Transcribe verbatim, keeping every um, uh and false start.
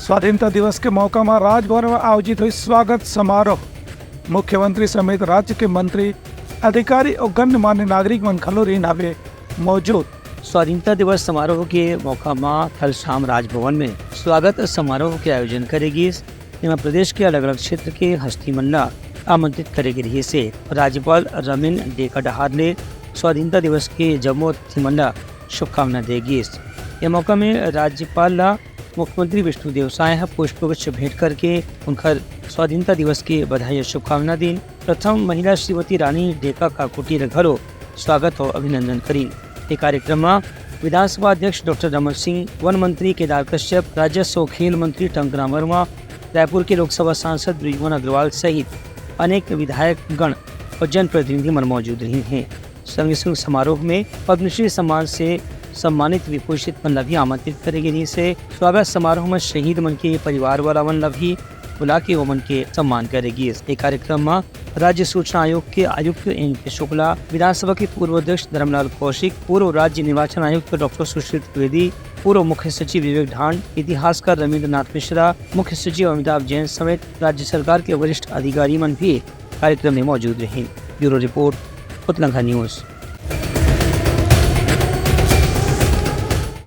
स्वाधीनता दिवस के मौका म राजभवन म आयोजित होइस स्वागत समारोह। मुख्यमंत्री समेत राज्य के मंत्री, अधिकारी अउ गणमान्य नागरिक मन घलो रिहिन हवे मौजूद। स्वाधीनता दिवस समारोह के मौका म कल शाम राजभवन में स्वागत समारोह के आयोजन करे गिस। एमा प्रदेश के अलग-अलग क्षेत्र के हस्ती मन ला आमंत्रित करे गे रिहिस हे। राज्यपाल रमेन डेका डहार ले स्वाधीनता दिवस के जम्मो अतिथि मन ला शुभकामना दे गिस। ए मौका में राज्यपाल ला मुख्यमंत्री विष्णुदेव साय ह पुष्पगुच्छ भेंट करके उनकर स्वाधीनता दिवस के बधाई अउ शुभकामना दीन। प्रथम महिला श्रीमती रानी डेका काकोटी ल घलो स्वागत अउ अभिनंदन करीन। ए कार्यक्रम म विधानसभा अध्यक्ष डॉक्टर रमन सिंह, वन मंत्री केदार कश्यप, राजस्व अउ खेल मंत्री टंकराम वर्मा, रायपुर के लोकसभा सांसद ब्रिजमोहन अग्रवाल सहित अनेक विधायक गण अउ जनप्रतिनिधि मन मौजूद रहिन हे। संगे संग समारोह में पद्मश्री सम्मान से सम्मानित विभूषित मन ला भी आमंत्रित करे गे रिहिस हे। स्वागत समारोह में शहीद मन के परिवार वाला मन ला भी बुला के ओमन के सम्मान करे गिस। ए कार्यक्रम म राज्य सूचना आयोग के आयुक्त एन के शुक्ला, विधानसभा के पूर्व अध्यक्ष धर्मलाल कौशिक, पूर्व राज्य निर्वाचन आयुक्त डॉक्टर सुशील द्विवेदी, पूर्व मुख्य सचिव विवेक ढांड, इतिहासकार रविंद्रनाथ मिश्रा, मुख्य सचिव अमिताभ जैन समेत राज्य सरकार के वरिष्ठ अधिकारी मन भी कार्यक्रम में मौजूद रहिन। Bureau report, Utlanga news.